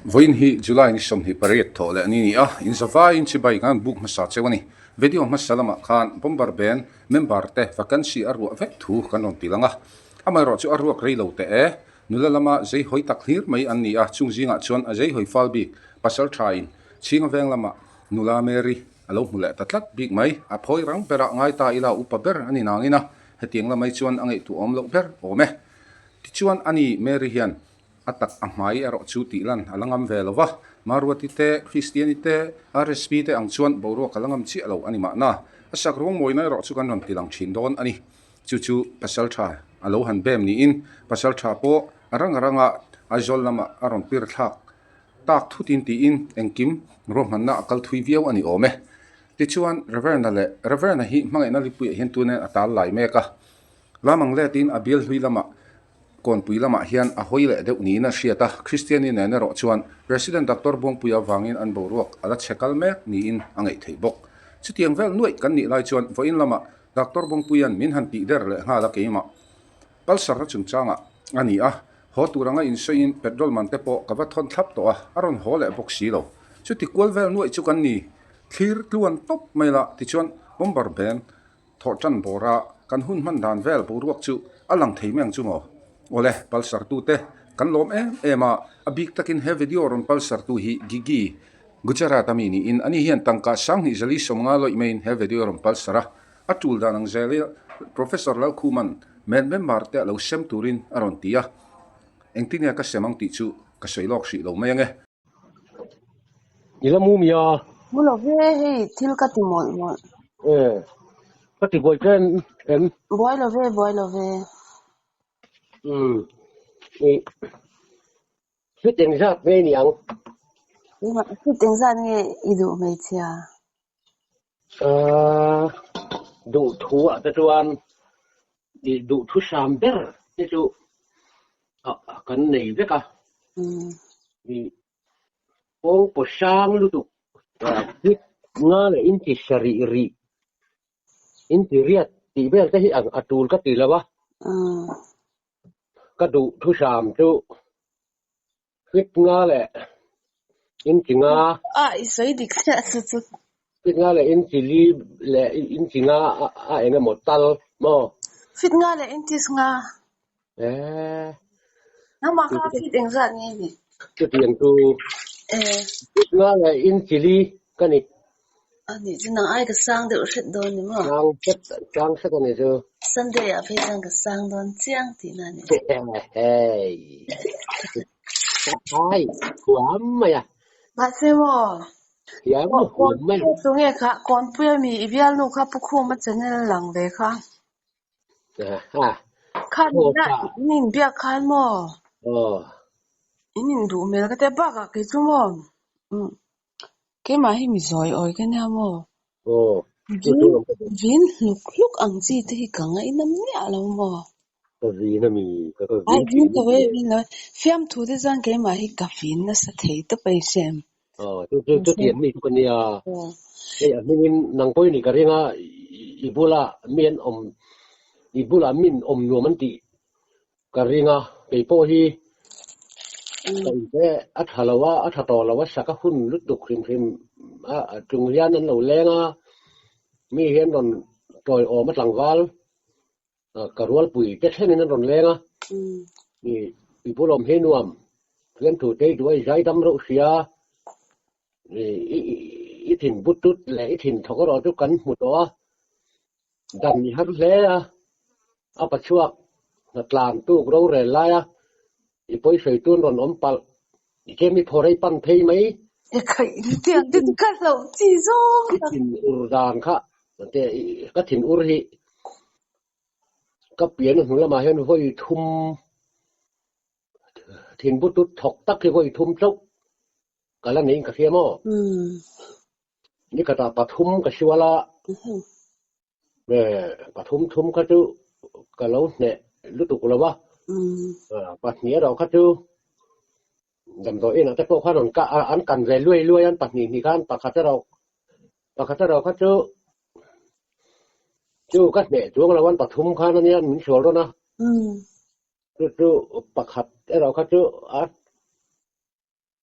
Vawiin hi July ni 28 thawh leh ni ni a, inzavaiin chibai khan book hmasa cheu a ni. Video hmasa lamah khan Bomber Band member te vacancy a ruah vek thu kan rawn ti lang a. Amaherawh chu a ruak rei lo teh e. Nula lama zeihawi tak hlir mai an ni a, chung zingah chuan a zeihawi fal bik pasal thain Chhinga veng lamah nula Mary a lo hmu leh ta tlat bik mai. A phawi rang berah ngai ta ila upa ber a ni nangin a, hetiang lamai chuan a ngaihtuahawm loh ber awm e. Tichuan ani Mary hian A tak a hmai erawh chu tih lan a la ngam ve lo va, Maruati te, Kristiani te, RSP te ang chuan boruak a la ngam chiah lo a ni mahna. A sak ruang mawina erawh chu kan rawn ti lang thin dawn a ni. Chu chu Pasaltha a lo han bem niin Pasaltha pawh a rang ranga Aizawl lamah a rawn pir thlak tak thutin tiin engkim ruahmanna a kal thui viau a ni awm e. Tichuan Reverend-a leh Reverend-a hi hmangaihna lipuiah hian tunin a tal lai mek a. Lam ang letin a bial hlui lamah Kawnpui lamah hian a hawi leh deuh niin a hriat a, Kristiani nen erawh chuan President Doctor Buangpuia avangin an boruak a la chhe kal mek niin a ngaih theih bawk. Chutiang vel nuaih kan nih lai chuan vawiin lamah Doctor Buangpuia'n min han tih der leh nghal a keimah Palsarna chungchangah a ni a, haw tur anga insawiin petrol man te pawh ka va thawn thlap tawh a, a rawn haw leh bawk si lo. Chuti kual vel nuaih chu kan ni thlir tluan tawp mai la tichuan bomber band Thawh tan bawra kan hun hman dan vel boruak chu a lang thei mai ang chu maw? Awle, palsar tute kan lawm em em a, a bik takin he video rawn palsar tu hi Gigi, Gujarat a mi niin ani hian tangka sanghnih zali sawmnga lawih maiin he video rawn palsar a, a tul dan ang zel i Professor Lalkhuman men member te a lo sem turin a rawn ti a, engtin nge ka sem ang tih chu ka sawi lawk hrih lo mai ange. I la mu mia. Mu lo ve hei thil ka ti mawlh mawlh. E ka ti buai chen em. Buai lo ve buai lo ve. Umm i fit engzat nge ni ang? Fit engzat nge i duh hmeichhia? Ahh duh thu ah te chuan i duh thu hram ber te chu ah kan nei vek a, i kawng paw hrang lutuk fit nga leh inti sarih rih inti riat tih vel te hi a tul ka ti lo a, ka duh thu hram chu Fit nga leh inchi nga. A i sawi dik chiah chu chu. Fit nga leh inchi li leh inchi nga a eng emaw tal maw? Fit nga leh inchis nga. Eh. Nangmah kha fit engzat nge ni? Chutiang chu. Eh. Fit nga leh inchi li ka ni. A nih chu nang ai ka sang deuh hret dawn ni maw? Sang hret, sang hret a ni chu. Sunday ah phei chuan ka sang dawn chiang tihna a ni. Hei. Hai, huam mai a. Mahse maw? Hiam maw huam mai a. Tu nge kha Kawnpui ami i bialnu kha Pu Khuma channel a lang ve kha. Ha. Kha nihna in inbiak khan maw? Aw. In induh hmel ka tia bakah kei chu maw? Keimah hi mi zawi awi ka nia maw? Aw, chu Vin chu ang ka vin hluk hluk ang chi te hi ka ngaihnam miah lo maw? Ka vin a mi, ka ka Ai vin vin thin lo mi e, vin lo e. Fiamthu te chuan keimah hi ka vin nasa thei tawp a inhrem. Aw, chu chu chu tiang mi chu ka nia. Aw. Hei a hmingin nang pawhin i ka ring a, i bula mi an awm, i bula min awm nuam an tih Ka ring a, kei pawh hi ka inte a tha lo a, a tha tawh lo a, sak a hun lutuk hrim hrim a, chung hian an lo leng a, mi hian rawn tawiawm a tlangval ka rualpui te thlengin an rawn leng a, i bulawm hi nuam, fiamthu te i duh a, i zaidam reuh sia, i thin but tut leh i thin thawk erawh chu kan hmu tawh a, Dan i har hle a, a pachhuak hna tlan tuk rorel lai a, i pawisawi tun rawn awm palh, i kem i thaw rei pan phei mai. E khaih tiang te chu ka hlauh chi zawng tak. I thin ur dan kha ka thin ur hi ka pian hnu lamah hian vawi thum thin but tut thawk tak hi vawi thum chauh ka la neiin ka hria maw? Nikhatah pathum ka hrual a, pathum thum kha chu ka lo hneh lutuk lo a, pahnih erawh kha chu damdawi inah te pawh khan rawn an kan ve luai luai a, pahnih hnih khan pakhat erawh pakhat erawh kha chu chu ka hneh chuang lo a, pathum khan ania min hrual rawn a, chu chu pakhat erawh kha chu a.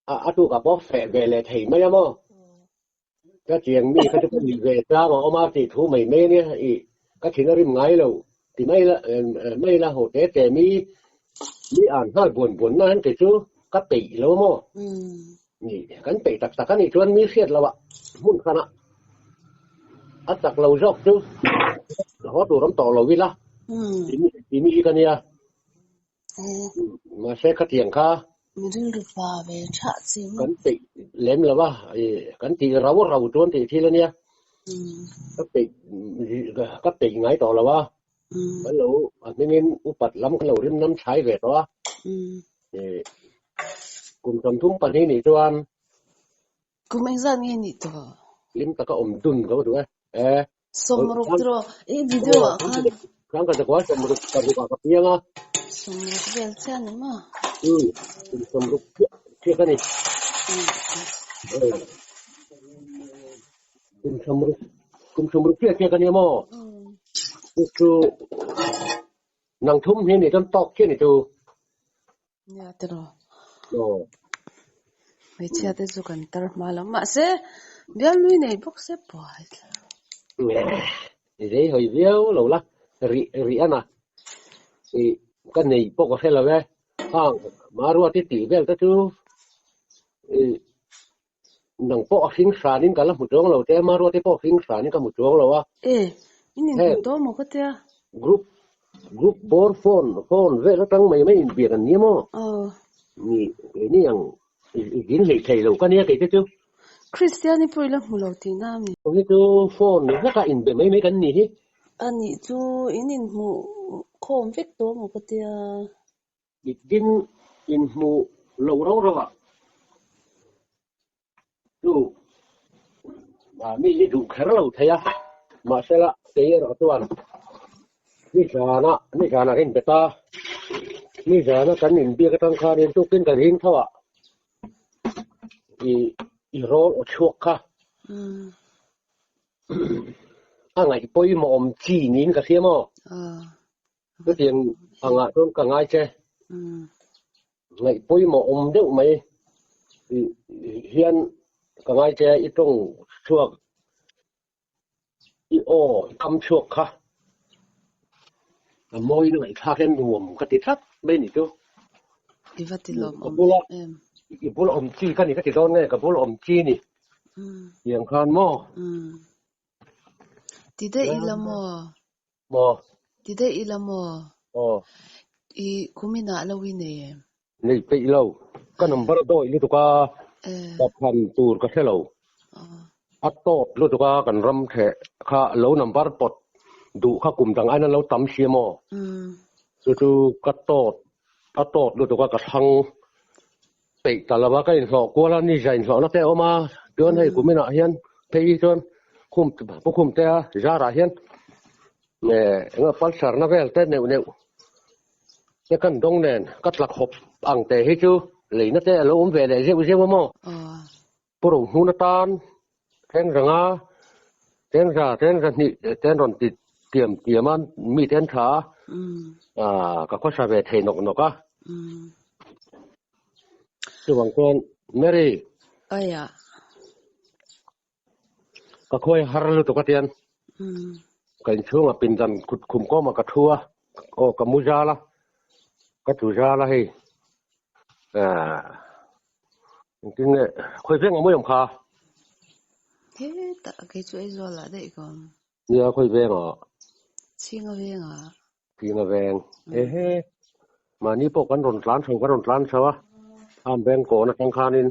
A a tukah pawh feh ve leh thei mai a maw? Ka chiang mi kha chu ka nih ve tlang a awm a tih thu mai mai a nia, ih ka thin a rim ngai lo ti mai la mai la ho te te mi mi an nghal buan buan na hian kei chu ka peih lo a maw? Nih kan peih tak tak a nih chuan mi hriat loh ah hmun khanah a chak lo zawk chu haw tur awm tawh lo ila ti mi hi ka nia. Mahse khatiang kha Mi rilru pa ve thah chi maw? Kan peih lem lo a, kan tih rau rau chuan tih thil a nia. Ka peih ka peih ngai tawh lo a, kan lo a hmingin upat lam kan lo rim nam chhai ve tawh a. Kum 32 nih chuan Kum engzat nge nih tawh? Hlim taka awm dun ka va duh e. E. 60 tiraw i video ah khan. Khan ka zakua 60 paruk ah ka piang a. 60 vel chiah ni maw? Um, kum 60 chiah chiah ka ni. Kum 60 kum 60 chiah chiah ka ni maw? Chu chu nang thum hi ni chuan tawk chiah ni chu. Nia tiraw. Aw. Hmeichhia te chu kan tar hma lo. Mahse, bialnui nei bawk se buai thla. I zei hawi viau lo la, rih rih a na. I ka nei pawh ka hre lo e. Hang Maruati tih vel te chu i nang pawh a hring hranin ka la hmu chuang lo che, Maruati pawh a hring hranin ka hmu chuang lo a. E, in inhmu tawh maw ka tia? Group group bawr phone phone vel atang mai mai inbiak an nia maw? Aw. Ni keini ang i din hlei thei lo ka nia kei te chu. Kristiani pawh i la hmu lo tihna a mi? Hi chu phone veka inbe mai mai kan ni hi. A nih chu in inhmuh khawm vek tawh maw ka tia? I din inhmuh lo rau rau ah chu mi i duh kher lo thei a, mahsela kei erawh chuan nizana nizana ka inbet a, nizana kan inbiak atang khanin tukin ka ring tho ah i i rawl aw chhuak kha a ngaih pawimawh awm chi niin ka hria maw? Chutiang angah chuan ka ngai che. Ngaih pawimawh awm deuh mai hian ka ngai che i tawng chhuak i aw i kam chhuak kha a mawiin a ngaihthlak hian nuam ka ti tlat mai a ni chu. I va ti lawm Ka bula i bula awm chi ka ni ka ti dawn nge ka bula awm chi ni tiang khan maw? Ti daih ila maw? Maw? Ti daih ila maw? Aw. I kuminah lo i nei em? Nei peih lo. Ka number a dawih lutuk a, ka phan tur ka hre lo. A tawp lutuk a kan ram theh kha lo number pawt duh kha kum dang aiin an lo tam si maw? Chu chu ka tawt a tawt lutuk a ka thlang peih ta lo a, ka inhlawh kual a, ni za inhlawhna te a awm a, chuan hei kuminah hian phei hi chuan khum pu khum te a zarah hian eh eng emaw pulsar na vel te neuh neuh te kan dawng nen ka tla khawp ang te hi chu leina te a lo awm ve leh zeuh zeuh a maw. Pu Rohnun atan Thengranga Thengra Thengra hnih te an rawn ti tiam tiam a, mi te an tha a, ka khawsa ve thei nawk nawk a. Chuvang chuan Mary. Aia. Ka khawi har lutuk a tian. Ka inchhungah pindan kut khum kawmah ka thu a, aw ka mu zal a, ka tlu zal a hei. Engtin nge khawi veng a mawi awm kha? Hetah kei chu Aizawl ah daih ka awm. Nia khawi veng ah? Chhinga veng ah. Chhinga veng. Ehe. Mahni pawh kan rawn tlan chho kan rawn tlan chho a. Am veng kawn atang khanin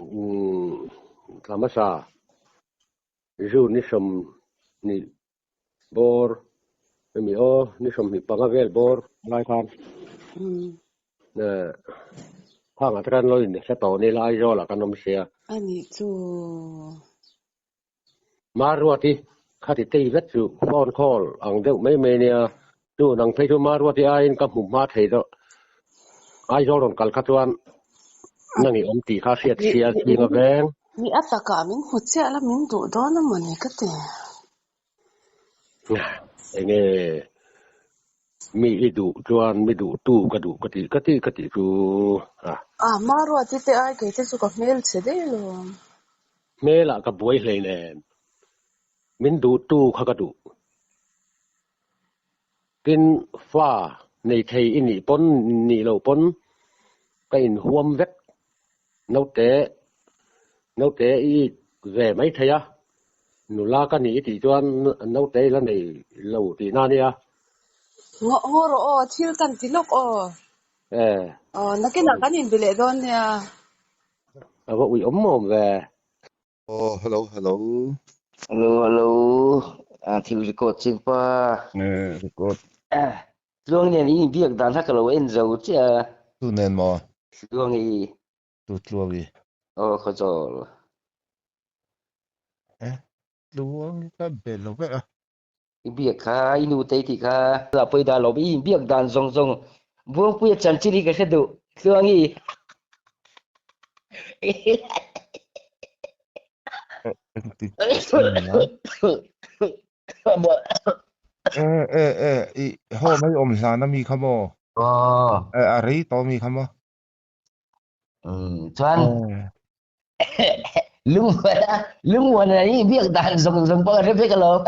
umm thla hmasa June ni 20 bawr hemi aw ni 25 vel bawr lai khan khangah te khan lo in hre tawh ni la Aizawl ah kan awm sia. A nih chu. Maruati khati tei vek chu phone call ang deuh mai mai nia chu nang phei chu Maruati aiin ka hmu hma thei deuh Aizawl rawn kal kha chuan nang i awm tih kha hriat sia chhing a veng. Ni a takah min hmu chiah la min duh dawn a mawni ka ti. Enge Mi i duh chuan mi duh tu ka duh ka tih ka tih ka tih chu a. A Maruati te ai kei te chu ka hmel chhe daih lo ang. Hmelah ka buai hleinem. Min duh tu kha ka duh. Tin fa nei thei i nih pawn nih loh pawn ka inhuam vek. Naute naute i ve mai thei a, nula ka nih i tih chuan naute i la nei lo tihna a nia. Ngaw ngaw rawh aw, thil kan ti lawk aw. E. Aw, nakinah kan inbe leh dawn nia. A va ui awm awm ve. Aw hello hello. Hello hello a thil record ching pa. Eh record. Tluang nen i inbiak dan kha ka lo en zo chiah a. Tu nen maw? Tluang i. Tu tluang i. Aw Khawchawl. Eh tluang i ka be lo vek a. I biak kha i nu te i tih kha. La pawi dan lo i inbiak dan zawng zawng Buangpuia chanchin hi ka hre duh tluang i. E e e i haw mai awm hlan a mi kha maw? Aw. E a rei tawh mi kha maw? Umm chuan lungmuana lungmuana hi biak dan zawng zawng pawh a hre vek alawm.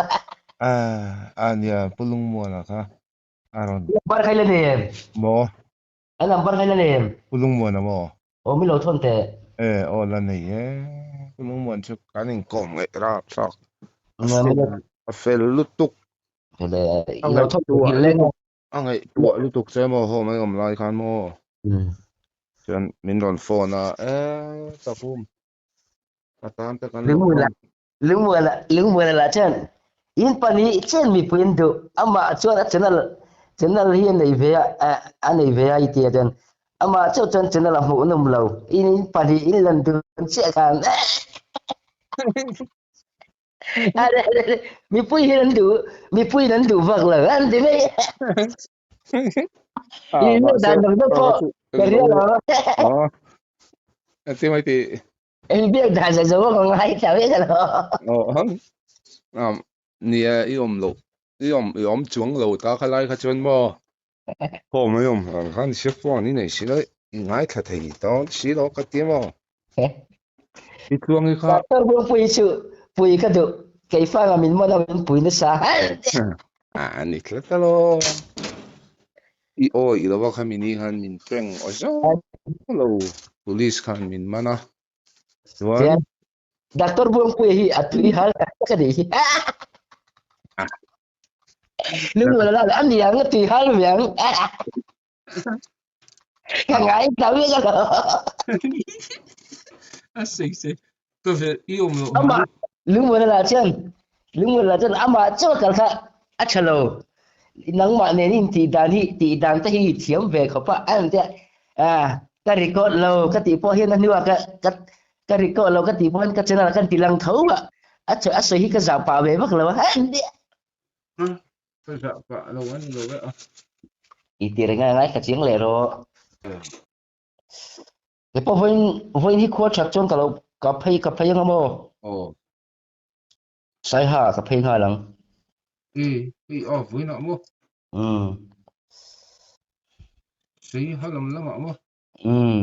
A a nia Pu Lungmuana kha a rawn. Number kha i la nei em? Maw? A number kha i la nei em? Pu Lungmuana maw? Aw min lo thawn teh. E aw la nei e. Pu Lungmuan chu kan inkawm ngaih rap thlak. A fel a fel lutuk. Fel e i lo thawn teh nghilh leng a. A ngaihtuah lutuk che maw home a awm lai khan maw chuan min rawn phone a e Takum ka tan te kan lo phone. Lungmuana Lungmuana lah chuan in pahnih chen mipui an duh amah chuan a channel channel hi a nei ve a a nei ve a i tia chuan amah chauh chuan channel a hmuh nawm lo in pahnih in lan dun chiah khan Mipui hian an duh, mipuiin an duh vak lo an ti mai. Ah, In mahse, dan dang deuh pawh ka ria lo. Oh. An ti mai ti. In biak dan sa zo ka ngai ta ve ka lo. Oh, hang. Um, nia i awm lo. I awm i awm chuang lo ta kha lai kha chuan maw. Ho mai awm han khan se phone i nei si lo i ngaithla thei dawn si lo ka ti maw. I tluang i kha. Doctor Buangpui chu pui ka duh keifanga min man a min pui nasa. A ni tlat alo. I awi i lova kha mini khan min prank aw zawk lo police khan min man a. Chuan Doctor Buangpuia hi a tui hal tak tak a nih hi. Lungmual a la ani ang a tui hal ve ang. Ka ngai ta vek a lo. A sei sei. Ka ve i awm loh. Ama lungmual a la chuan lungmual a la chuan ama chaw kal kha a tha lo. Nangmah nen in tih dan hi tih dan te hi thiam ve khawp a an tia a ka record lo ka tih pawh hian a hnuah ka ka ka record lo ka tih pawh hian ka channel ah khan ti lang tho a a chaw a sawi hi ka zah pah ve vak lo a Ka zah pah lo a ni lo e a. I ti reng a ngai ka chiang leh rawh. Kei pawh vawiin vawiin hi khua that chuan ka lo ka phei ka phei anga maw? Aw. Saiha ka phei nghal ang. I i aw vawiinah maw? Umm. Saiha lam lamah maw? Umm.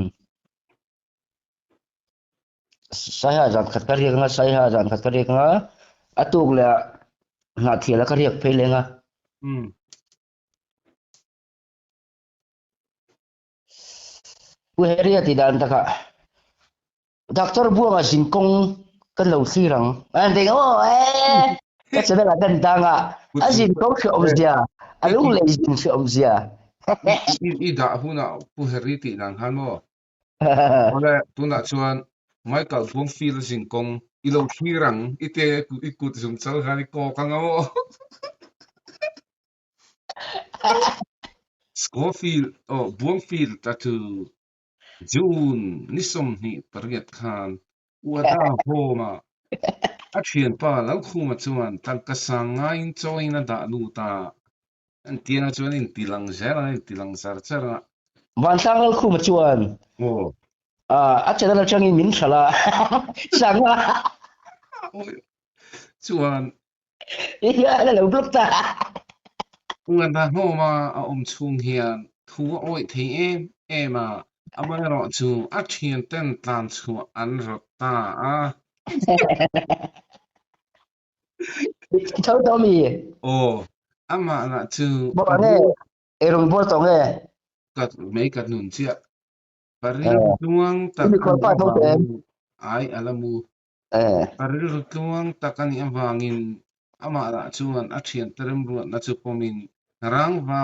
Saiha zan khat ka riak anga Saiha zan khat ka riak anga a tuk leh ah Hnahthial a ka riak phei leng a. Umm. Pu Harry a ti dan takah Doctor Buanga zin kawng kan lo thlir ang. An ti aw eh ka channel ah kan tang a a zin kawng hre awmzia a lunglei zin hre awmzia. I dah hunah Pu Harry tih dan khan maw Awle, tunah chuan Michael Buangfield a zin kawng i lo thlir ang, i te i kut zum chal khan i kawk ang a maw? Scofield, aw Buangfield a chu June ni 28 khan Uada Home-ah a thianpa Lalkhuma chuan tangka sang ngaiin chawiin a dah lut a, An tianga chuan in ti lang zel a, in ti lang char char a. Vantlang Lalkhuma chuan Aw. A channel atangin min hralh a, Sanga. Awi. Chuan. Ia, a lo block ta. Uada hlawma a awm chhung hian thu a awih thei em em a, amaherawhchu a thianten tlan chhuah an rawt ta a. Tho tawh mi? Aw, amah lah chu Bawk ang e, ei rawn bual tawh nge? Ka mei ka nun chiah. Ka rilru tluang tak I mikhual a pa nih tho teh em? avangin ai a la mu. Ka rilru tluang tak a nih avangin amah lah chuan a thiante remruatna chu pawmin rangva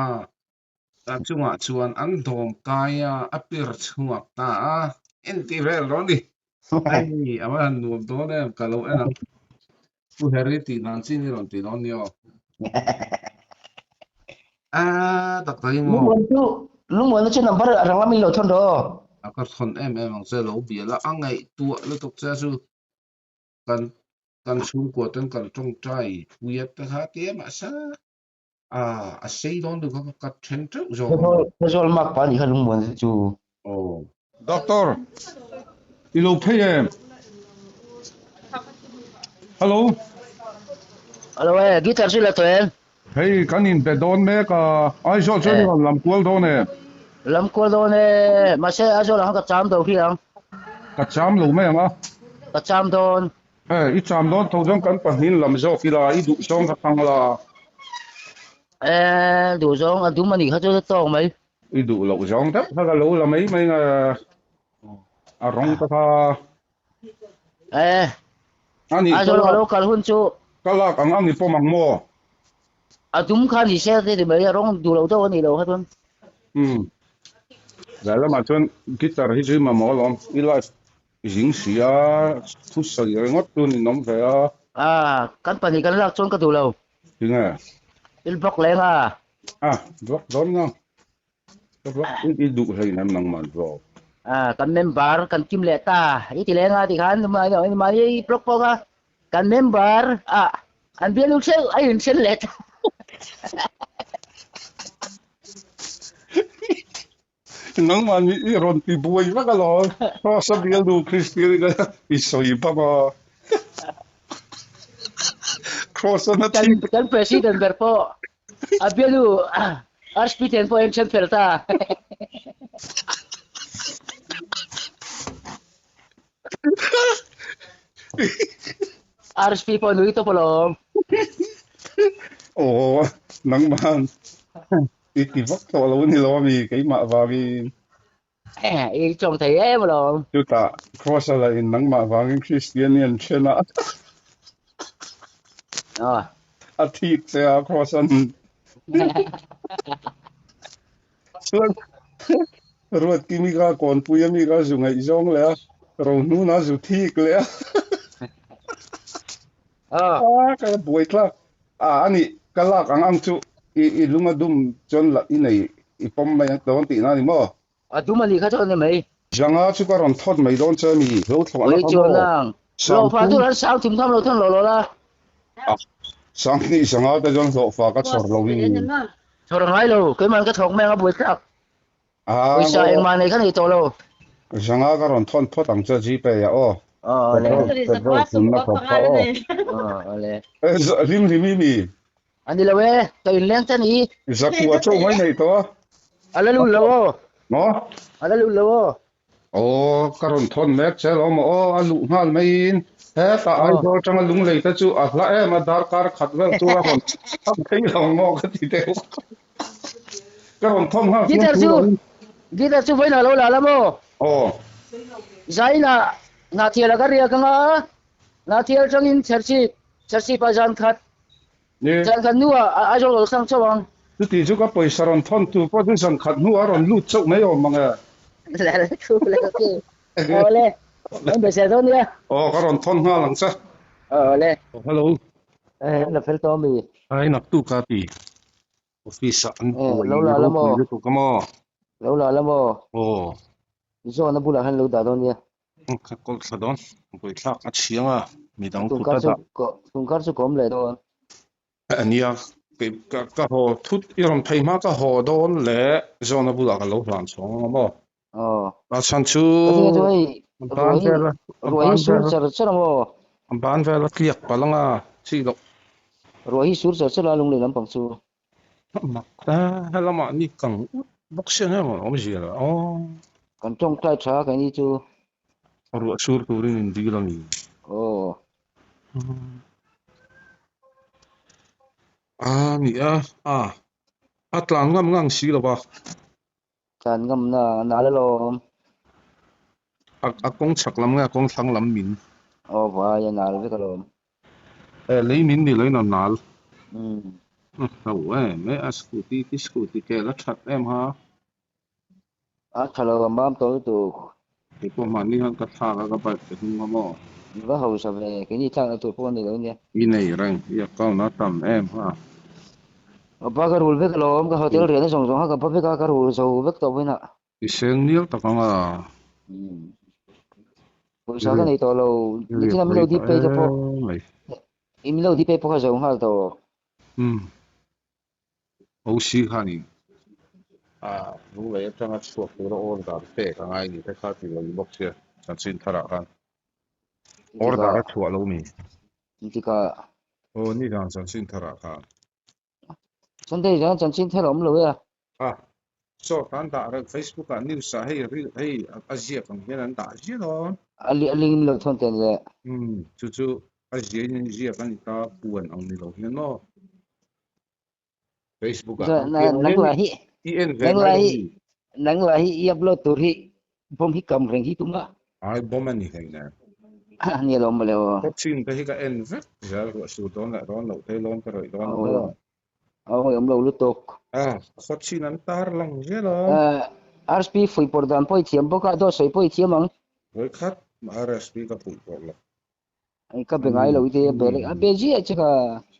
chungah chuan an dawm kai a, a pir chhuak ta a. Entir vel rawh ni. Hei a va han nuam dawn em ka lo en ang. Pu Harry tih dan chin i rawn ti dawn ni aw. A tak tak i maw? Lungmuan chu lungmuan chu number a rang lamin lo thawn rawh aw. A ka thawn em em ang che lo bia la a ngaihtuah lutuk che chu kan kan chhungkua ten kan tawngtai puia te kha ti em mahse a a sei dawn duh kha ka cut then teuh zawk ang. Khawzawl mak pa nih kha lungmuan chu. Aw. Doctor, i lo phei em? Hello. Hello e, guitar chu la tawh em? Hei kan in be dawn mek a, Aizawl chuan i rawn lam kual dawn em? Lam kual dawn e, mahse Aizawl ah khan ka cham do khi ang. Ka cham lo mai ang a. Ka cham dawn. E, i cham dawn tho chuan kan pahnih lam zawk ila, i duh zawng ka thlang la. E, duh zawng a dum a nih kha chu tawk mai. I duh loh zawng deuh kha ka lo la mai mai nga a rawng te kha. Eh. Ani Aizawl ka lo kal hun chu. Ka lak ang ang i pawm ang maw? A dum kha ni se te ti mai a rawng duh loh deuh a nih loh kha chuan. Umm. Zai lamah chuan guitar hi chu i mamawh alawm. I live i zing si a, thu sawi ringawt tu ni nawm ve a. Ah, kan pahnih kan lak chuan ka duh lo. Tinge? Il block leng a. A, block dawn nga. Ka block i i duh hlei nem nangman block. Ah, kan member kan kim leh ta. I ti leng a ti khan mahni i block pawh kha kan member ah an bial lu theuh a inthen leh ta. Nangmah nih i rawn ti buai vek alawm. Cross a bial duh Kristian in i sawi bawk a. Cross a na Kan kan president ber pawh a bial duh Archbishop pawh a inthen fel ta. RSP pawh nui tawp alawm. Aw nangmah I ti vak tawh lo a ni lo ami keimah vangin. I tawng thei em alawm. Chutah Cross a la in nangmah vangin Kristian i an then a. A thik che a Cross an. Chuan Ruatkimi kha Kawnpui ami kha zu ngaihzawng leh a, Rohnuna zu thik leh a. A ka buai thlak. A ani ka lak ang ang chu i i lung a dum chuan la i nei i pawm mai ang dawn tihna a ni maw? A dum a nih kha chuan a ni mai. Zanga chu ka rawn thawt mai dawn che a mi, lo thlawh na Oi kha chuan maw? ang. Hlawhfa Sangpum. tur an sang thum tham lo thang lo lo la. A, Sanghnih zanga te chuan hlawhfa ka chhawr lo in. Chhawr a ngai lo, keimah ka thawk mai ang a buai thlak. A, Pawisa maw? engmah nei kha nei tawh lo. Zanga ka rawn thawn phawt ang che Gpay ah aw. Aw le. Petrol, petrol thunna khawp kha aw. Aw le. E, hlim hlim i mi. A ni lo e, ka inleng che ni. Zakua chauh mai nei tawh a. A la lut lo aw. Maw? A la lut lo aw. Aw, ka rawn thawn mek che lo maw aw, a luh nghal maiin hetah Aizawl atanga lunglei te chu a hla em a, darkar khat vel chu a rawn chhak phei lo maw ka ti deuh. Ka rawn thawn nghal Guitar fiamthu chu lo in. Guitar chu vawiinah lo la la maw? Aw. Zainah Hnathial a ka riak anga, Hnathial atangin Chherchhip, Chherchhip ah zan khat Ni. Zan khat hnuah Aizawl ka lo thlang chauh ang. Chuti chu ka pawisa rawn thawn tur pawh chu zan khat hnuah a rawn lut chauh mai awm mang e. Lal thu le ka ti. Aw le. Kan be zel dawn nia. Aw ka rawn thawn nghal ang che. Aw le. Hello. Eh la fel tawh ami. Ai naktuk a ti. Office ah an Eh buai lo la la ropui maw. lutuk a maw. Lo la la maw. Aw. Zawn a bulah khan lo dah dawn nia. Ka kawlh thla dawn, buaithlak a chhiang a, midang Tun kut kar a chu dah. tun kar chu ka awm leh dawn. A nia, kei ka ka haw thut i rawn phei hma ka haw dawn leh Zawna bulah ka lo hlan chhawng ang a maw? Aw. A chhan chu Ka tinge chu hei a ban ruai vel a a ruai ban hi sur vel a char char a maw? a ban vel a tliak palh ang a, chi loh. Ruai hi sur char char a lunglei lampang chu. Mak ta, helamah ni kang ut bawk sia nge maw awmzia lo aw. Kan tawngtai tha keini chu. Ruah sur turin in dil a ni. Aw. A ni a, a a tlan ngam ngang si lo va. Tlan ngam na nal alawm. A a kawng chhak lam nge a kawng thlang lam min? Aw vai a nal vek alawm. E lei min ni loin a nal. Umm. Hlo em e a scooty khi scooty kel a that em ha. A tha lo a mam tawh lutuk. Kei pawh mahni hian ka thlak a ka bike ka hnung a maw. I va hausa ve, keini thlakna tur pawh a ni lo nia. I nei reng, i account a tam em ha. Ka ba ka rul vek alawm, ka hotel riahna zawng zawng kha ka ba vek a, ka rul zo vek tawh vawiinah. I seng nial tak ang a. Pawisa ka nei tawh lo, nichina min lo dip pei te pawh, i min lo dip pei pawh ka zo nghal tawh. Umm. OC khanin a lunglei atanga chhuak tura order pek a ngai ni te kha ti lo bawk sia chanchin tharah khan order a chhuah lo mi. Engtikah? Aw ni dan chanchin tharah khan. Sunday zan chanchin thar a awm lo e a. A saw khan dah reng Facebook ah news ah hei ril hei a ziak ang hian an dah ziah dawn. A link in lo thawn ten le. Umm chu chu a ziah in an ziak a ni ta puan ang ni lo hian maw. Facebook ah Nang lah hi i en ve ngai lo mi. Nang lah hi i upload tur hi bomb hi kam reng hi tum a. Ai bomb a ni hlei nen. Ni alawm mawle aw. Ka chin te hi ka en vek zel ruah sur dawn leh dawn loh te lawm ka rawih dawn lo. A awm lo lutuk. A khaw chin an tar lang zel a. RSP fuihpawrh dan pawh i thiam bawk a, dawt sawi pawh i thiam ang. Vawikhat RSP ka fuihpawrh lo. Ka be ngai lo i te a be reng a be ziah che kha.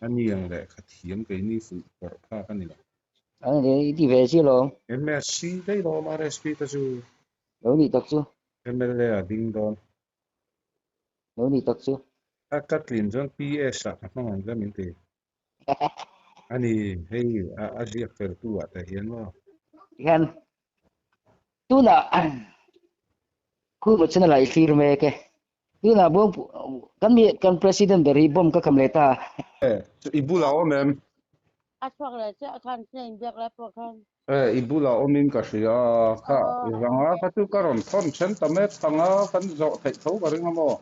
A ni ang leh kha thiam keini fuihpawrh phak a ni lo. A ni i ti ve chiah lo. MSC daih lawm RSP te chu. Lo nih tak chu. MLA a ding dawn. Lo nih tak chu. A ka tlin chuan PS ah ka hmang ang hle min ti. A ni hei a ziak fel tu ah te hian maw. Hian tunah khuma channel ah i thlir mek e. Tunah buang kan mi kan president ber hi bomb ka kham leh ta. E i bulah awm em? A chhuak leh chiah khan hne inbiak lai pawh khan. E i bulah awmin ka hria a, kha i zanga kha chu ka rawn thawn then ta mek thang a, kan zawh theih tho ka ring a maw?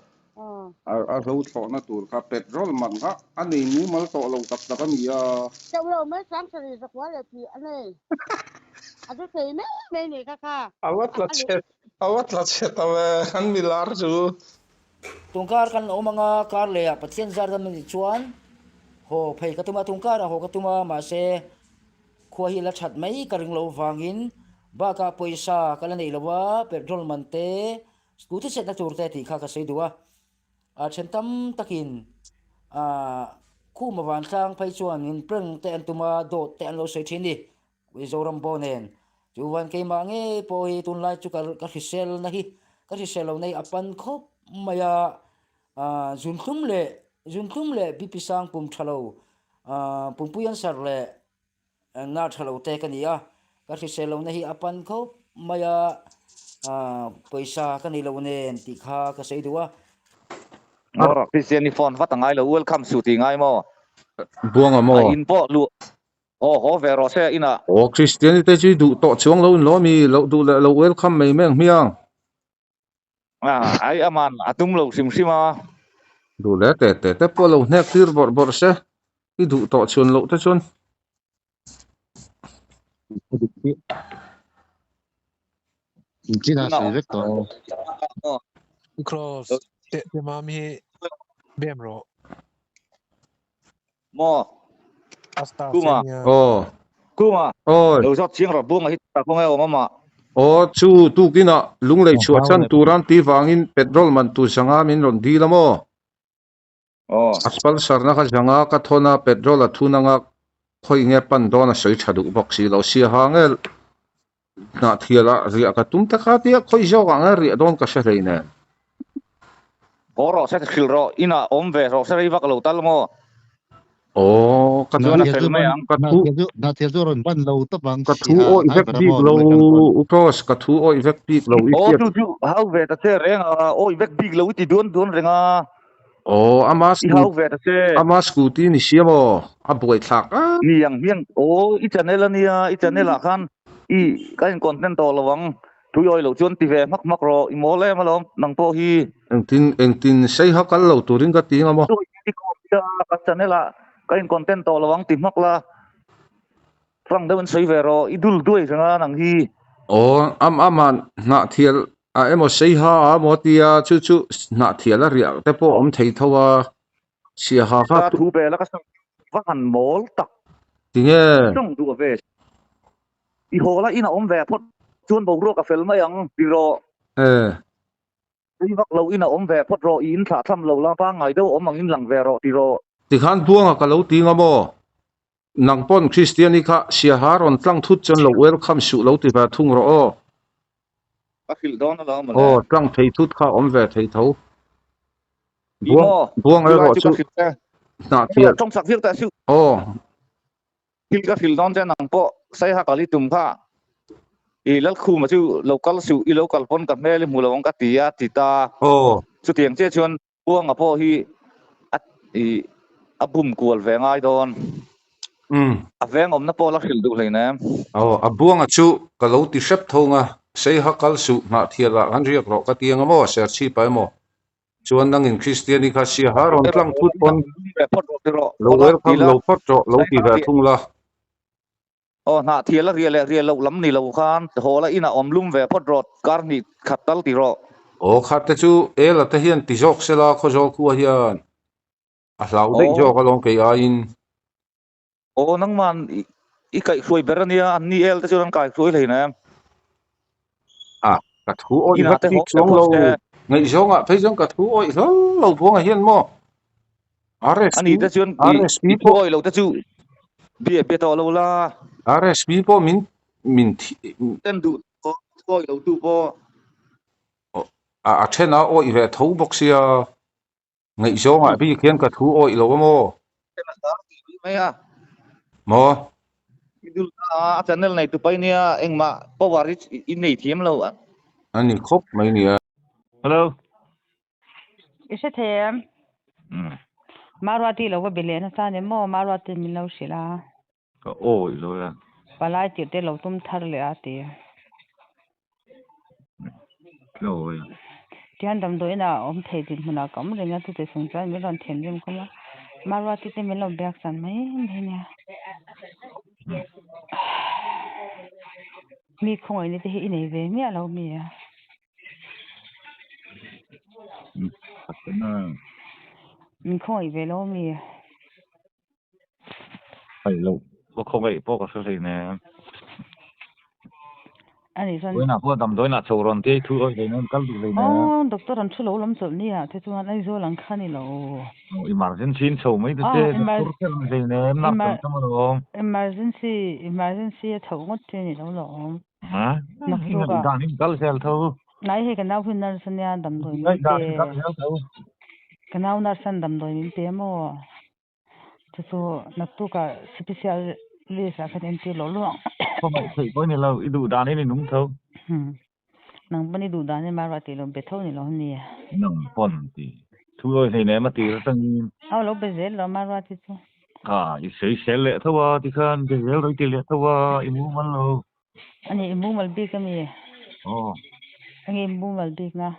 A zo thlawhna tur kha petrol man kha a nei mumal tawh lo tak tak a ni a. Teuh lo mai Sangsari zakua leh tih a nei. A chu thei mai mai ni kha kha. A va tla chhe a va tla chhe ta ve an milar chu. Tungkar kan awm anga kar leh ah Pathian zar dam anih chuan haw phei ka tum a, tungkar ah haw ka tum a mahse khua hi la that mai ka ring lo vangin bakah pawisa ka la nei lo a petrol man te Scooty chetna tur te tih kha ka sawi duh a, a then tam takin ah khum a vantlang phei chuan in prank te an tum a, dawt te an lo sawi thin ni Mizoram pawh nen. Chuvan keimah ngei pawh hi tunlai chu ka ka hrisel na hi ka hrisel lo na hi a pan khawp mai a, ah zuntlum leh zuntlum leh BP sang pum tha lo ah pumpui an sarh leh Na tha lo te ka ni a, ka hrisel lohna hi a pan khawp mai a, pawisa ka nei lo nen tih kha ka sawi duh a. Maw Christian i phone vat a ngai lo, welcome suh tih ngai maw? Buanga maw? A in pawh luh aw haw ve rawh se inah. Aw Christian i te chu i duh tawh chuang lo in lo ami, lo duh leh lo welcome mai mai ang hmiang. Ai aman a tum lo hrim hrim a. Duh leh teh teh te pawh lo hnek tir bawrh bawrh se, i duh tawh chhun loh te chuan. Chin a sawi vek tawh. Cross teh te mam hi bem rawh. Maw? A staff Kunga. che nia. Aw. Kunga. Awi. Lo zawt chiang rawh Bunga hi tak kawng e awm ama. Aw chu tukinah lunglei chhuah chan turan ti vangin petrol man tu zanga min rawn dil a maw? Aw. A sponsor na kha zanga ka thawn a petrol a thun anga khawi nge pan dawn a sawi tha duh bawk si lo sia ha nge Hnahthial ah riah ka tum ta kha tia khawi zawk ah nge riah dawn ka hre hlei nen. Haw rawh se hrilh rawh inah awm ve rawh se rei vak lo tal maw. Aw ka Chuan a fel mai ang. Ka thu Hnahthial chu a rawn ban lo tawp ang Ka thu awih vek bik lo u Cross ka thu awih vek bik lo i Aw chu chu hau ve ta che reng a awih vek bik lo i ti duan duan reng a. Aw ama I hau ve ta che. Ama scooty ni sia maw? A buaithlak a. Ni ang hian aw i channel a nia, i channel ah khan i ka in content tawh lo ang, tui awi loh chuan ti ve hmak hmak rawh, i mawl em alawm nang pawh hi. Engtin engtin seiha kal lo turin ka ti ang a maw? I kawm nia, ka channel ah ka in content tawh lo ang ti hmak la. Frank deuh in sawi ve rawh, i dul duai reng a nang hi. Aw, am ama hnahthial a emaw seiha a emaw a tia, chu chu hnahthial a riah te pawh a awm thei tho a, siaha kha Ka thu bel a ka sawi va han mawl tak. Tinge? Tawng duh ve. I haw la in a awm ve phawt chuan boruak a fel mai ang ti rawh. E. Tui vak lo in a awm ve phawt rawh, i in thlah tham lo la, pangngai deuh awm ang in lang ve rawh ti rawh. Tikhan Buanga ka lo ti nga maw? Nang pawn Kristiani kha Siaha rawn tlang thut chuan lo welcome suh lo ti ve thung rawh aw. Ka hrilh dawn alawm mawle. Aw, tlang thei thut kha awm ve thei tho. Ni maw? Buang Chulai erawh chu chu ka hrilh che. hnah thial. Tawng chak viau teh suh. Aw. Thil ka hrilh dawn che nang pawh Saiha kal i tum kha. I Lalkhuma chu lo kal suh, i lo kal pawn ka hmel i hmu lo ang ka ti a ti ta. Aw. Chutiang chiah chuan Buanga pawh hi a ih a bum kual ve ngai dawn. Umm. A veng awmna pawh la hrilh duh hleinem. Aw, a Buanga chu ka lo ti hrep tho nga, Seiha kal suh hnah thial ah kan riak rawh ka ti anga maw, Serchhip ah emaw chuan nangin Kristiani kha Siaha rawn tlang thut pawn lo welcome lo phawt rawh lo ti ve thung la. Aw, hnah thial a riah leh riah loh lam ni lo khan haw la inah awm lum ve phawt rawh, kar hnih khat tal ti rawh. Aw, khat te chu Ela te hian ti zawk se la, Khawzawl khua hian a hlau daih zawk alawm kei aiin. Aw, nangman i kaihhruai ber ania, an ni El te chuan an kaihhruai hlei na em? A, ka thu awih vek bik chuang lo, ngaihzawngah phei chuan ka thu awih hlol lo buangah hian maw? RSP, Ani te chuan RSP i thu pawh awih lo te chu bia bia tawh lo la. RSP pawh min min thi Ten duh tawh thu awih lo tu pawh. A a then a awih ve tho bawk sia, ngaihzawngah bik hian ka thu awih lo a maw? Mai a. Maw? I dul ta a, a channel nei tu pai nia engmah power hi i nei thiam lo a. A ni khawp mai nia. Hello. I hre thei em? Maruati lo va be leh nasa ni maw? Maruati min lo hrilh a. Ka awi lo e. Palai tirh te lo tum thar leh a ti. Ka awi. Tihian damdawi inah a awm thei tih hmunah ka awm reng a, chutih chung chuan min rawn then rim khawm a. Maruati te min lo biak chan mai mai nia. Mi khawngaihna te hi i nei ve miah lo mi a. Min khawngaih ve lo mi? Ai lo, ka khawngaih pawh ka hre hlei nen. Ani chuan. Vawiinah pawh damdawiinah chho rawn ti thu awih hlei nen, kal duh hlei nen. Aw, doctor an thu lo lam chawlh nia te chuan Aizawl ang kha ni lo. Emergency in chho mai ta che, doctor kher ni hlei nen, nurse an tam alawm. Emergency, emergency a chhoh ngawt che ni lo lawm. Ha? Naktuk ah. Dan in kal zel tho. Nai hei ka nau hi nurse ania damdawi min pe. Dan in kal zel tho. Ka nau nurse an damdawi min pe maw? Chu chu naktuk ah specialist ah khan entir lo lo ang. Khawngaih theih pawh ni lo, i duh dan in i nung tho. Nang pawn i duh dan in mar ti lo be tho ni lo ni. Nang pawn ti thu awi hlei nem a tir atangin. Au lo be zel lo mar ti chu. Kha i sawi sel leh tho a tikhan be zel ro i ti leh tho a i mumal lo. Ani i mumal bik ami? Aw. Enge i mumal bik na?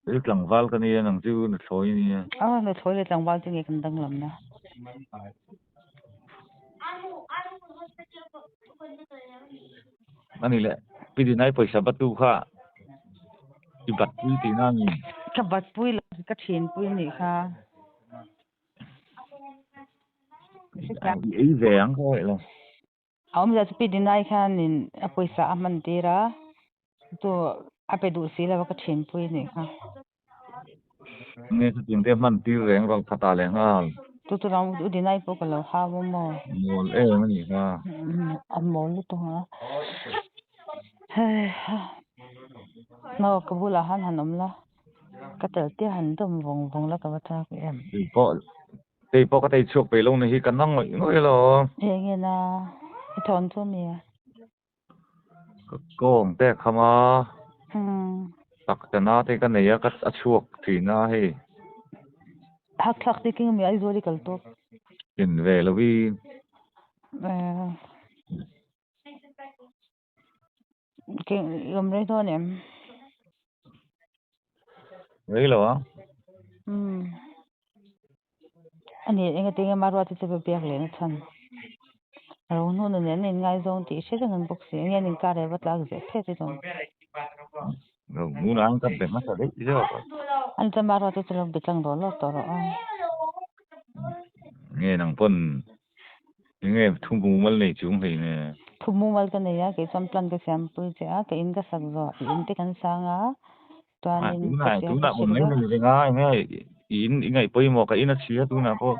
I tlangval ka nia nang chu nuthlawi a nia. Aw nuthlawi leh tlangval chu nge kan danglam na. Ani leh Pi Dinai pawisa batu kha i bat pui tihna a ni. Ka bat pui lo ka thin pui nih kha. I ei ve ang ka awih lo. A awmzia chu Pi Dinai khanin a pawisa a hman tir a, chu a pe duh si lo a ka thinpui nih kha. Nge chutiang te hman tir reng rawh khat ah leh nghal. Chu chu ram U Dinai pawh ka lo hau a maw. Mawl em a nih kha. A mawl lutuk ang a. Hei ha. Maw ka bulah han han awm la. Ka tel tia han dawm vawng vawng la ka va chak em. Keipawh Kei pawh ka tei chhuak peih lo na hi ka na ngawih ngawih lo. Eng nge na i thawn chu mi a? Ka kawng te a kham a. Tak ta na te ka nei a, ka a chhuak thin a hei. Hak thlak te king mi Aizawl i kal tawp. In ve lo in. Eh. King i awm rei dawn em? Rei lo ang. Umm. Ani enga tinge Maruati chu va biak leh na chhan. Rohnuna nen an inngaizawng tih hre reng an bawk si. Enge an inkar eh va tlak zeh phet i dawn. Rohnuna an ka be hmasa daih zawk a. Ani chuan Maruati chu lo be tlang dawn lawk tawh rawh a. Nge nang pawn enge thu mumal nei chung hlei nge. Thu mumal ka nei a, kei chuan plan ka siam pui che a, ka in ka sak zawh, i in te kan sang a. Chuanin ka Tunah tia ka tunah hrilh awm mai vek. nei reng a, enge i in i ngaih pawimawh ka in a chhia tunah pawh.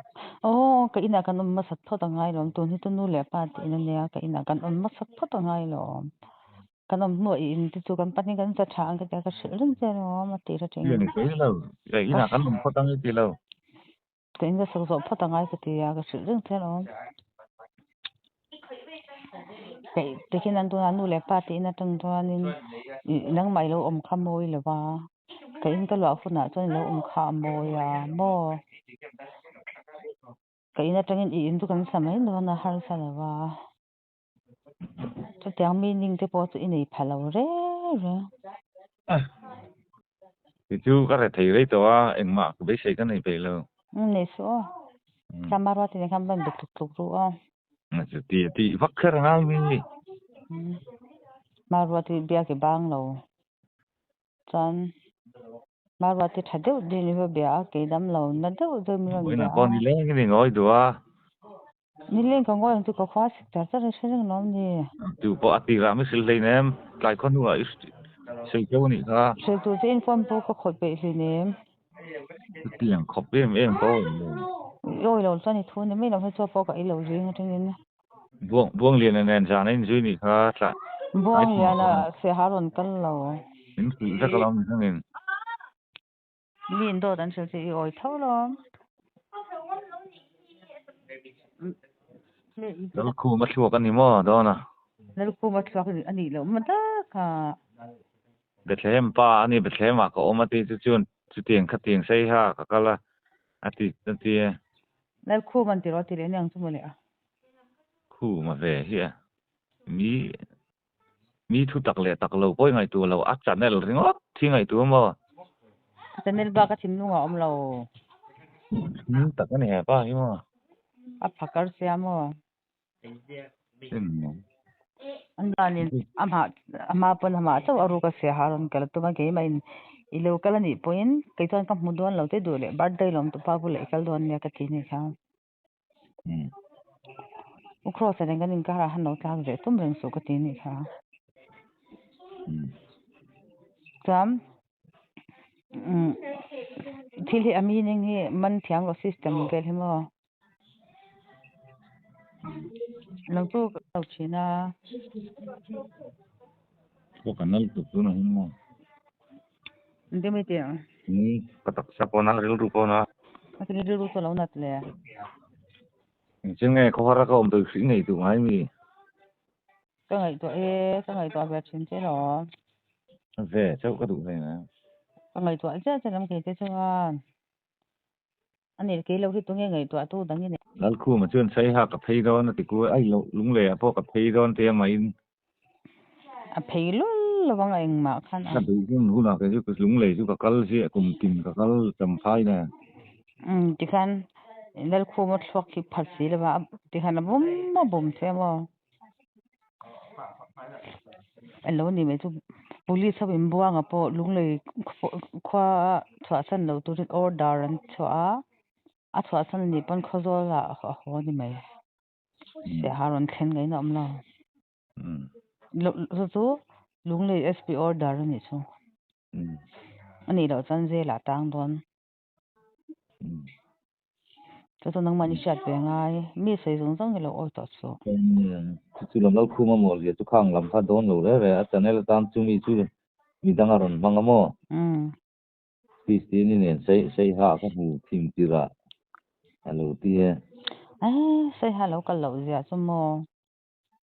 Aw, ka inah kan awm hmasak phawt a ngai lawm. Tun hi chu nu leh pa tih in ania, ka inah kan awm hmasak phawt a ngai lawm. Kan awm hnuah i in te chu kan pahnih kan za tha ang ka tia ka hrilh reng che alawm a tir atangin. Ti a ni sawi lo, ka inah kan awm phawt ang i ti lo. Ka in ka sak zawh phawt a ngai ka ti a, ka hrilh reng che alawm. Tikhin an tunah nu leh pa tih in atang chuanin nangmah i lo awm kha mawi lo va, ka in ka luah hunah chuan i lo awm kha a mawi a maw? Ka in atangin i in chu kan sa mai dawn a, harsa lo va. Chutiang meaning te pawh chu i nei pha lo reng reng. Ti chu ka re thei rei tawh a, engmah ka beisei ka nei peih lo. Umm nei suh aw. Kha Maruati nen khan ban be tluk tluk ru aw. Chu ti ti vak kher a ngai mi. Maruati biak i bang lo. Chuan Maruati tha deuh deuh in va bia a, kei dam lo na deuh deuh min rawn bia a. Vawiinah pawh nileng in i ngawi duh a. Nileng ka ngawi ang chu ka khua a sik char char a hre reng lawm ni. Chu pawh a tirah mi hrilh hlei nem, tlai khaw hnuah i sawi teuh a nih kha. Hrilh tur che in phone pawh ka khawih peih hlei nem. Chutiang khawp em em pawh a awm lo. I awi lo chuan i thu ni mai lo hei chu pawh ka ei lo zing atangin. Buang Buangliana nen zan a inzui nih kha tla. Buangliana Siaha rawn kal lo. Min hrilh vek alawm ni hlangin. Mi in dawt an hrilh chu i awi tho lawm. Lalkhum a thluak a ni maw Dawna? Lalkhum a thluak a nih loh maw tak a. Bethlehem pa a ni Bethlehem ah ka awm a ti chu chuan chutiang khatiang sei ha ka kal a a ti a ti e. Lalkhum an ti rawh a ti leh aniang chu mawle a. Khum a ve hi a. Mi Mi thu tak leh tak lo pawh i ngaihtuah lo, a channel ringawt hi ngaihtuah maw? A channel bak a thinlung a awm lo. Thil tak a ni he pa hi maw? A phakar sia maw? An danin amah amah pawn amah chauh a ruk a sia ha rawn kal a tum a keimah in i lo kal a nih pawhin kei chuan ka hmu dawn lo te duh leh birthday lawm tupa bulah i kal dawn nia ka ti a nih kha. U Cross-a nen kan inkarah han lo tlak ve tum reng suh ka ti anih kha. Chuan thil hi a meaning hi man thiam lo system vel hi maw. Lo chu ka lo thin a. Pawh kan la lutuk tun ang hi maw. Engtin mai tih ang? Ka taksa pawn a, rilru pawn a. A ti rilru chu a lo nat le. Engtin nge khawhar a ka awm tawh hrih ngei duh ngai mi? Ka ngaihtuah e, ka ngaihtuah ve thin che lawm. Ve chauh ka duh ve ngai. Ka ngaihtuah chiah chiah lam kei te chuan. A ni kei lo hi tunge ngaihtuah tu dang i nei. Lalkhuma chuan Saiha ka phei dawn a ti ku a, Lungleiah pawh ka phei dawn tia mahin. A phei lul lo ang a engmah khan a. Ka duh hun hunah kei chu Lunglei chu ka kal ziah kum tin ka kal champhai nen. Umm tikhan Lalkhuma thluak hi phat si lova tikhan a bum a bum che maw. A lo ni mai chu police ho in buanga pawh lunglei khua chhuahsan lo turin order an chhuah a, a chhuahsan anih pawn khawzawl ah a haw a ni mai siaha rawn thlen ngei na awm lo chu chu lunglei SP order a nih chu anih loh chuan jail ah a tang dawn. Chu chu nangmah ni hriat ve ngai, mi sawi zawng zawng hi lo awi tawh suh. Chu chu lam Lalkhuma mawl zia chu khang lam kha dawn lo re re a, channel atan chu mi chu midang a rawn hmang a maw? Christian-i nen Saiha ka hmu thim tirah a lo ti e. Saiha lo kal loh zia chu maw?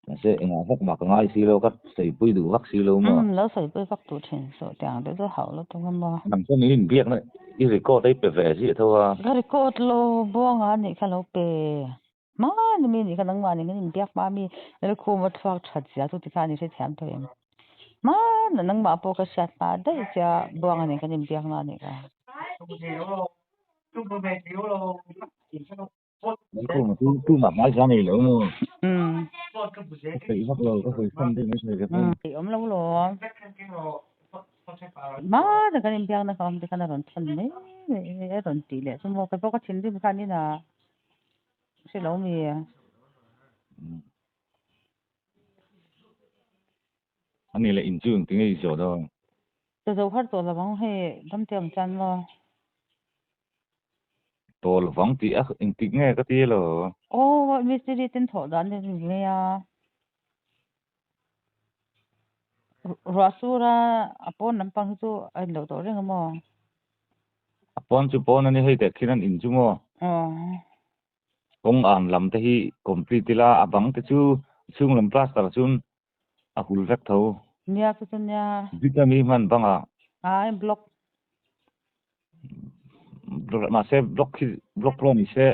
Mahse engah vak mah ka ngai si lo, ka sawipui duh vak si lo maw? Umm, lo sawipui vak duh thin suh tiang te chu hauh lutuk a maw? Nang chuan in inbiakna I record a i pe ve ziah tho a. Ka record lo buanga nih kha lo pe. Hmani mi nih kha nangmah nih kan inbiak hma mi Lalkhuma thluak that zia chu tikhan i hrethiam tawh em? Hmana nangmah pawh ka hriat hma daih sia buanga nen kan inbiak na nih kha. Lalkhuma chu tumah hmaisa nei lo maw? Ka peih vak lo, ka hawi san deuh mai thei ka pawn. Peih awm lo lawm. Hmana kan inbiak na kha awm tikhan a rawn thawn mai mai a rawn tih leh chu maw kei pawh ka thinrim khan inah Hre lo mi? Ani leh in chu engti nge i zawh dawn? Ka zo har tawh lo ang hei dam te awm chuan maw? Tawh lo vang tih a engtik nge ka ti lo? Aw mistiri ten thawh dan te chu ni a. Ruah sura a pawn lampang hi chu a inlo tawh reng a maw? A pawn chu pawn a ni hei teh khin an in chu maw? Aw. Kawng an lam te hi complete ila a bang te chu chhung lam plaster chun a hul vek tho. Nia chu chu nia. Brick a mi hman bangah. Ai block. Mahse block hi block pawh ni se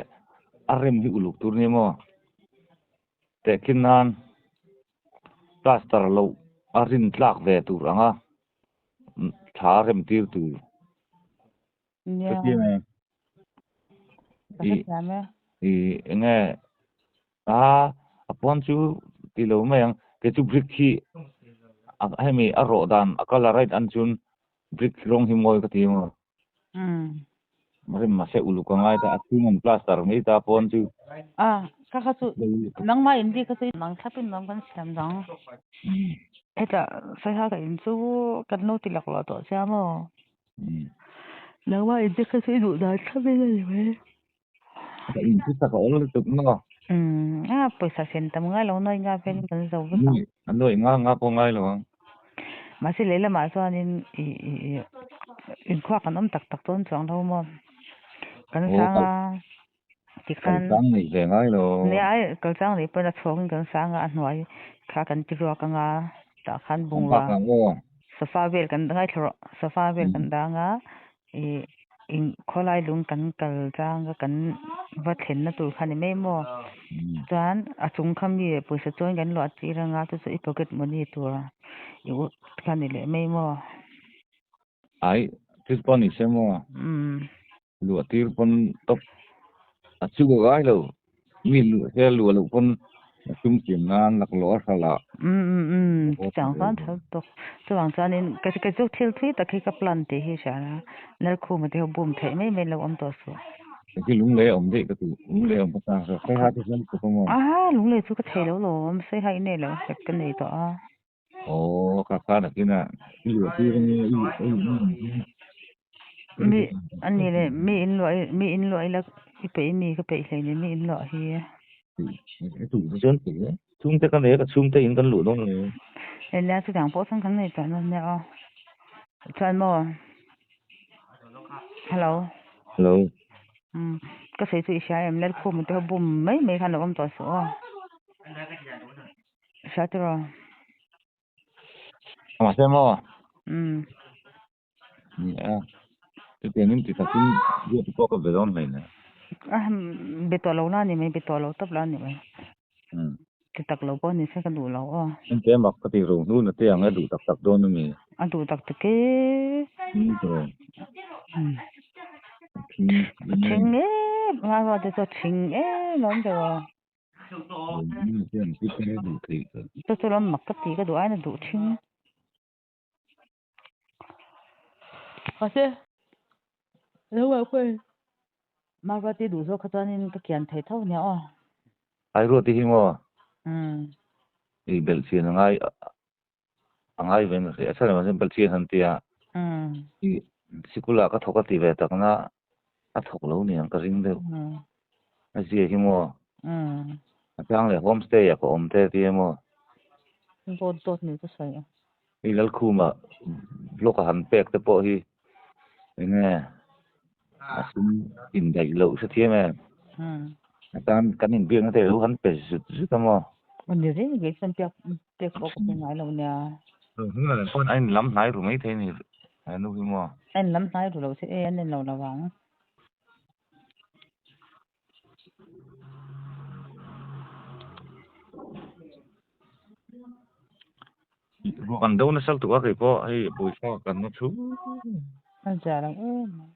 a rem hi uluk tur nia maw. Tehkhin nan plaster loh a rin tlak ve tur anga thla rem tir tur. Nia. Ka hrethiam e. I enge a a pawn chu ti lo mai ang kei chu brick hi hemi a rawh dan a colour a in an chun brick rawng hi mawi ka ti maw. Rem mahse uluk a ngai ta a chhung an plaster mai ta pawn chu. A kha kha chu nangmah in bik kha chu nang thlap in nuam kan siam dang. Hetah saiha ka in chu kan lo ti laklawh tawh sia maw. Nangmah in te kha chu i duh dan thlap in a ni mai. Ka in chu sak a awl lutuk maw? A pawisa sen tam ngai lo nuai nga vel in kan zo vek ang. A nuai nga nga pawh ngai lo ang. Mahse lehlamah chuanin i i i inkhua kan awm tak tak dawn chuang lo maw? Kan sang a tikhan. Kalchang neih ve ngai lo. Nia ai kalchang neih pawn a chhawngin kan sang a a hnuai kha kan ti ruak anga tah khan bungrua sofa vel kan ngaithla rawh sofa vel kan dang a ih in khawlai lung kan kal chang a kan va thlenna tur kha ni mai maw chuan a chung kha mi pawisa chuan kan luah tir anga chu chu i pocket money tur i u kha ni leh mai maw. Ai thil pawh ni se maw luah tir pawn tawp a chu ka ngai lo mi luah se luah loh pawn a tum chiam nan laklawh a hralh ah. Umm chutiang chuan tha tawk chuvang chuanin ka ka chu thil thui tak hi ka plan tih hi hria a Lalkhuma te ho bum theih mai mai lo awm tawh suh. Hei lunglei a awm daih ka duh lunglei a awm ka chak zawk saiha te chuan tuk a maw. Aha lunglei chu ka thei lo lawm saiha i nei lo nghet ka nei tawh a. Aw ka kha nakin a i luah tir a nia i luah i luah Mi ani le mi in luah mi in luah ila i peih mi ka peih hlei nen mi in luah hi. I duh te chuan peih e. Chhungte ka nei a ka chhungte in kan luh dawn lo. Eng nia chutiang pawh chuan kan nei tawh dawn nia aw. Chuan maw Hello. Hello. Um ka sawi chu i hria em Lalkhuma te ho bum mai mai khan lo awm tawh suh aw. Hria tiraw? Mahse maw? Umm. Ni a, chutiang in ti takin biak te pawh ka be dawn hlei le. A be tawh lo la ni mai, be tawh lo tawp la ni mai. Umm. Ti tak lo pawh ni se ka duh lo aw. Engte mak ka ti ro hnu na te ang e duh tak tak dawn a mi? A duh tak tak e. Umm tiraw. Umm. A thing. A thing em, ngai ruat te chu a thing em lawm tiraw. Chu chu lam mak ka ti ka duh aiin a duh thin. Mahse lo ah pawh Maruati duh zawk kha chuanin ka kian thei tho nia aw. Airuati hi maw? Umm. I belh chian a ngai a ngai ve nasa a chhan erawh belh chian han tia. Umm. I sikul ah ka thawk a ti ve tak na a thawk lo niang ka ring deuh. Umm. A zia hi maw? Umm. A chang leh home stay ah ka awm te tia maw? Dawt dawt ni chu sawi a. Hei Lalkhuma vlog a han pek te pawh hi eng nge a sum indaih loh hrethiam em? Umm. A tan kan inbiakna te lo han pe zut zut a maw? Ni reng reng chuan pek pek pawh ka pe ngai lo nia. Hnungah nen pawh a inlam hnai ru maithei a ni. He nu hi maw? A in lam hnai ru lo se e an en lo lo ang. Ruak an do nasa lutuk a kei pawh hei pawisa kan la thu. A zia lo em mai.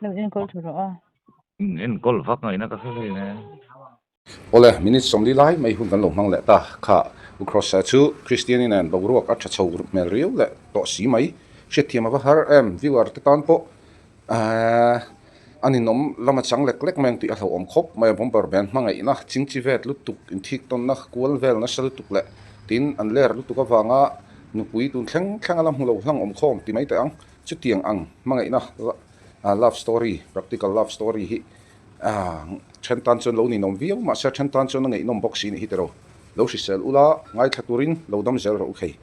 Lo enkawl thu rawh a. In enkawl vak ngaihna ka hre hlei nen. Awle, minute 40 lai mai hun kan lo hmang leh ta. Kha, U Kross-a chu Kristiani nen boruak a tha chho hmel riau leh tawh si mai. Hriatthiam a va har em, viewer te tan pawh a ninawm lama chang lek lek mai ang tih a hlauhawm khawp mai a. Bomber band hmangaihna, chingchi vet lutuk, inthiktawnna kual vel nasa lutuk leh tin an ler lutuk avanga nupui tun thleng thleng a la hmu lo hlang awm khawm ti mai teh ang. Chutiang ang hmangaihna love story, practical love story hi Then tan chuan lo ninawm viau mahse then tan chuan a ngeihnawm bawk si nih hi tiraw. Lo hrisel ula, ngaithla turin lo dam zel rawh u khei.